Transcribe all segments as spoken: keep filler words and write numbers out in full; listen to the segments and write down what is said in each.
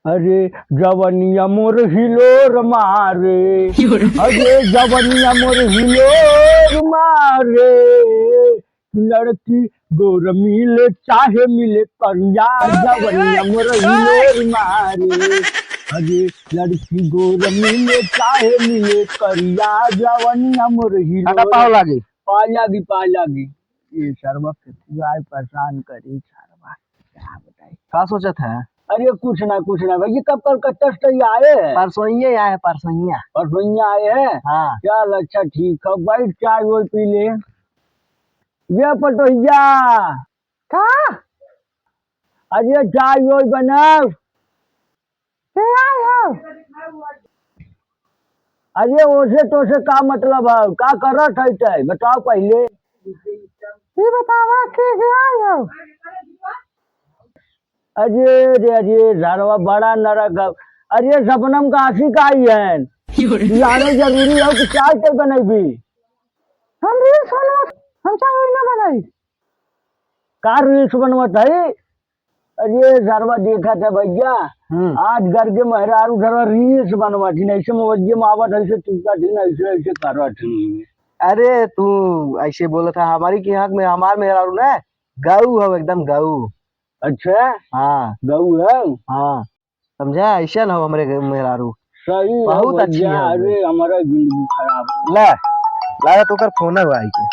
अरे जवनिया मोर हिलोर मारे, अरे जवनिया मोर हिलोर मारे, लड़की गोर मिले चाहे मिले करिया, जवनिया मोर हिलोर मारे। अरे लड़की गोर मिले चाहे मिले करिया, जवनिया मोर हिलोर। काका पाव लागी। पाव लागी, पाव लागी। ये सरवा के गाय परेशान करी सरवा, क्या बताई। का सोचत है? अरे कुछ ना, कुछ ना भैया, कब कलकत्ता से तो ये आए हैं? परसों ही आए हैं, परसों ही। परसों ही आए हैं? हाँ। चल अच्छा ठीक है, बैठ चाय वोय पी ले। ये पटोहिया। का? अरे चाय वोय बनाओ। के आए हो? अरे ओसे तोसे का मतलब है, का करत है तै? बताओ पहिले। ई बतावा के, के आए हो? अरे रे, अरे झरवा बड़ा नरक है। अरे सपनम का आशिक आई है। जाने जरूरी हो कि चाय तै बनैबी? हम reels बनवा, हम चाय ना बनाई। का reels बनवत है? अरे सरवा देखत है भैया, हम्म। आज घर के मेहरारू सरवा reels बनवत ही, ऐसे मोबाइल में आवत है, ऐसे टूटत ही, ऐसे, ऐसे करत ही। अरे तू ऐसे बोलत है, हमारी के यहाँ में हमार मेहरारू ना गऊ है, एकदम गऊ। अच्छा? हाँ। गऊ है? हाँ। समझा? ऐसन हो हमरे घर मेहरारू। सही है बहुत अच्छी भैया, है वो। अरे हमारा जिंदगी खराब है। ला, लागत ओकर फोन है भाई के।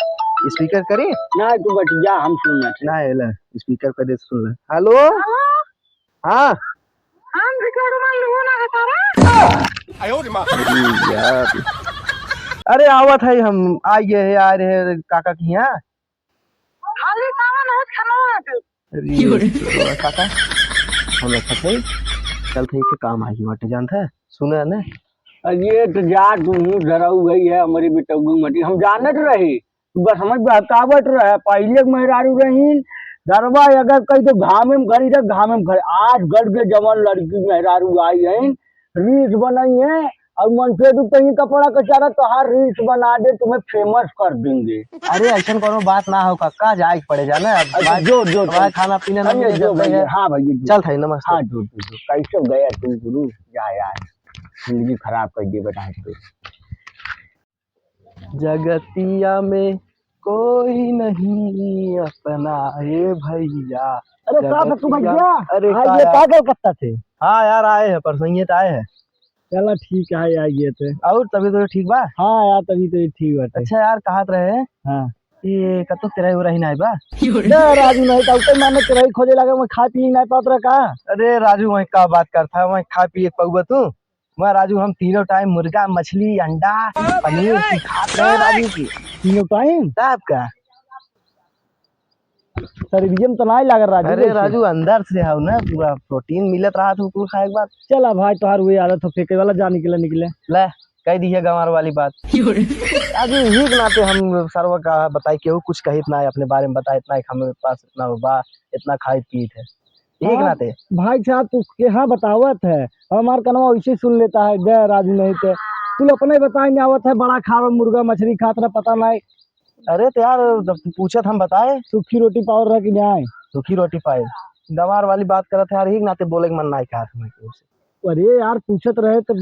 Speaker करी? ना तू बच जा, हम सुनत है। ना, ये ला, speaker पे दे, सुन ले। Hello? Hello? हाँ। हम भी करू मान लूँ ना बेचारा। अरे यार। अरे आवत है, हम आ गए हैं, आ रहे हैं काका के यहाँ। खाली सावन हो, खाना हो। अरे, काका, हम रखत है, चल ठीक है, काम आई बाटे, जानत है, सुने है ना? अरे, तो जा, तू हूँ धराऊ गई है, हमारी बेटौगी मटी, हम जानत रही, तू बस हमें बहकावत रहे, पहले के मेहरारू रही, गरबा अगर कहीं तो घामे में खड़ी रह, घामे में खड़ी, आज गढ़ के जवान लड़की मेहरारू आई है, reels बनाई है, और मनसेधू कहीं कपड़ा के चारा तोहार reels बना दे, तुम्हें famous कर देंगे। अरे, ऐसन कोनो बात ना हो, काका, जाए के पड़े, जाना है, अब अच्छा, बात, जो, जो, अब जो। खाना पीना ना अरे, मिले, जो जब भैया, तक हाँ भैया, जो। चल, थाई, नमस्ते। हाँ, जो, जो, जो। कैसे गया तू गुरु? जा यार, जिंदगी खराब कर दिए बेटा तू। जगतिया में कोई नहीं अपना, ए भैया। अरे का बा तू जगतिया, भैया? अरे आज का ये यार? का कलकत्ता से? हाँ यार, आए हैं, परसों ये तो आए हैं। चला ठीक है, आ गए थे। और तबीयत वबीयत ठीक बा? हाँ यार, तबीयत तो ठीक बाटे। अच्छा यार, कहत रहे, हाँ। ये कतो तेरा हो रही ना बा? ना राजू, नहीं तो उतने माने तेरा ही खोजे लगे, मैं खाए पिए नहीं पात रहा का? अरे राजू, वही का बात करता है, वही खाए पिए के पउबा तू? मैं राजू, हम तीनों time मुर्गा, मछली, अंडा, पनीर की खात रहे राजू की। तीनों time? तब का? शरीरियम तो नाहीं लागल राजू अरे जैसे। राजू, अंदर से हौ ना, पूरा protein मिलत रहा था कुल खाए के बाद। चला भाई, तोहार वही आदत हो फेंके वाला, जा निकले, निकले। ले, कह दी है गंवार वाली बात। राजू, यही के नाते हम सरवा का बताई, केहू कुछ कहित ना है अपने बारे में, बताए इतना एक हमारे पास इतना बा, इतना खाई पीत है। एक हाँ, नाते। भाई साहब, तू के हाँ बतावत है, हमार कनवा वैसे सुन लेता है, दे राजू नहीं ते। तू अपने बताए नहीं आवत है, बड़ा खावे मुर्गा मछली खात रहा, पता नहीं। अरे तो यार, जब तू पूछत हम बताए। सूखी रोटी पावत रहा कि नहीं? सूखी रोटी पाए। गंवार वाली बात करत है यार, एक नाते बोले के मन नहीं कहत हमें केहू से। अरे यार, पूछत रहे तो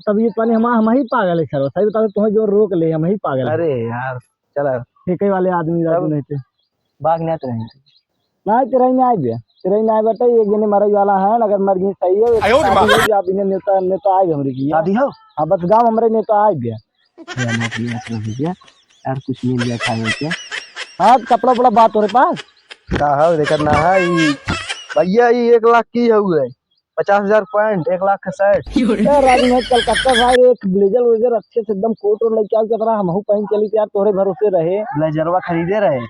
तबीयत पानी हम, हम ही पागल है सर, सही बताओ, तुम्हें जो रोक ले, हम ही पागल है। अरे यार, चला। फेंके वाले आदमी राजू तब नहीं थे। बाघ नहीं तो नहीं। नहीं, तेरा ही नहीं आए बे। तेरा ही नहीं आए बेटा, एक जने मरे वाला है, अगर मर गई सही है, एक शादी हो? शादी हो, आप इन्हें नेता, नेता आए बे हमरे की। शादी हो? हाँ, बस गाँव हमरे नेता आए बे। अरे, हम अपनी बात कर भैया, यार, कुछ मिल जाए खाए के। हाँ, तो कपड़ा उपड़ा बात हो रहे पास? का हो, देखत ना है, ई, भैया, ई एक लाख की हउए, पचास हजार pant, एक लाख का shirt। ए, राजू, मैं कलकत्ता से आए, एक blazer वेजर अच्छे से एकदम coat वोट लेके आओ, क्या पता हमहू पहन चली, यार, तोहरे भरोसे रहे। Blazerवा खरीदे रहे,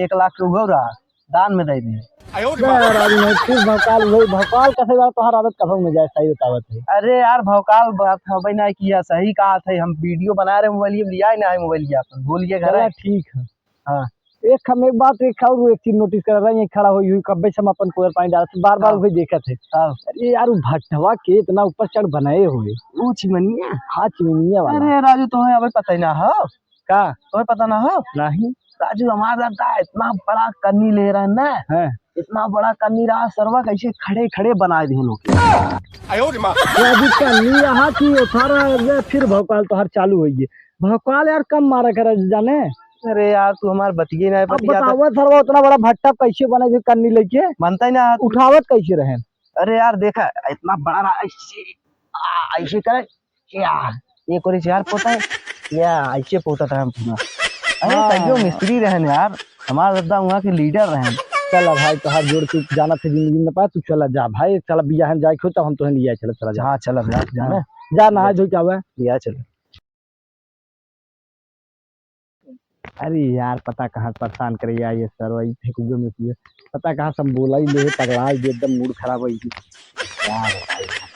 एक लाख के उहो रहा। दान में दे दे। बे राजू नहीं, तू भौकाल हुई, भौकाल कैसे बात, तोहार आदत कब में जाए, सही बतावत है। अरे यार, भौकाल बात हवे ना कि या सही कहा थे, हम video बना रहे मोबाइल में, लिया ही ना है मोबाइल के अपन, भूल गए घर चला है। ठीक है। हाँ। एक हम एक बात, एक और एक चीज notice कर रहा है, ये खड़ा हुई हुई कब्बे से हम अपन कोयर पानी डालत, बार बार हाँ। वही देखत है। हाँ। अरे यार, वो भट्टवा के इतना ऊपर चढ़ बनाए हुए। वो चिमनिया? हाँ, चिमनिया वाला। अरे राजू, तुम्हें अबे पता ही ना हो। का? तुम्हें पता ना हो? नहीं। राजू, हमारा दादा इतना बड़ा कन्नी ले रहा है ना। हाँ। इतना बड़ा कन्नी रहा सरवा, कैसे खड़े खड़े बनाए दिए लोग। ये अभी कन्नी रहा कि उठारा, ये फिर भौकाल तोहार चालू होइए। भौकाल यार कम मारा करे जाने। अरे यार, तू हमार बतिये ना अब पतिया तो। बतावा सरवा, उतना बड़ा भट्टा कैसे बने जो कन्नी लेके? मानता ही ना। उठावत कैसे रहे? अरे यार, देखा, इतना बड़ा रहा, ऐसे, आ, ऐसे करे, या, एक और यार पोता है, या, ऐसे पोता था हम पूरा। अरे, हाँ। तैयो मिस्त्री रहन यार, हमार दादा वहाँ के लीडर रहन। चला भाई, तोहार जोड़ तू जाना थे जिंदगी में पा, तू चला जा भाई, चला बियाह में जाए खो, तब हम तोहे लिया चला, चला जा। हाँ, चला जा, जा हाँ। ना। जा, नहा धो के आवे। लिया चला। अरे यार, पता कहाँ परेशान करे यार ये सरवा, ई फेंकुगे में पिए। पता कहाँ से हम बोला ही ले, पगला ही दे, एकदम मूड खराब हो गई। क्या बताई?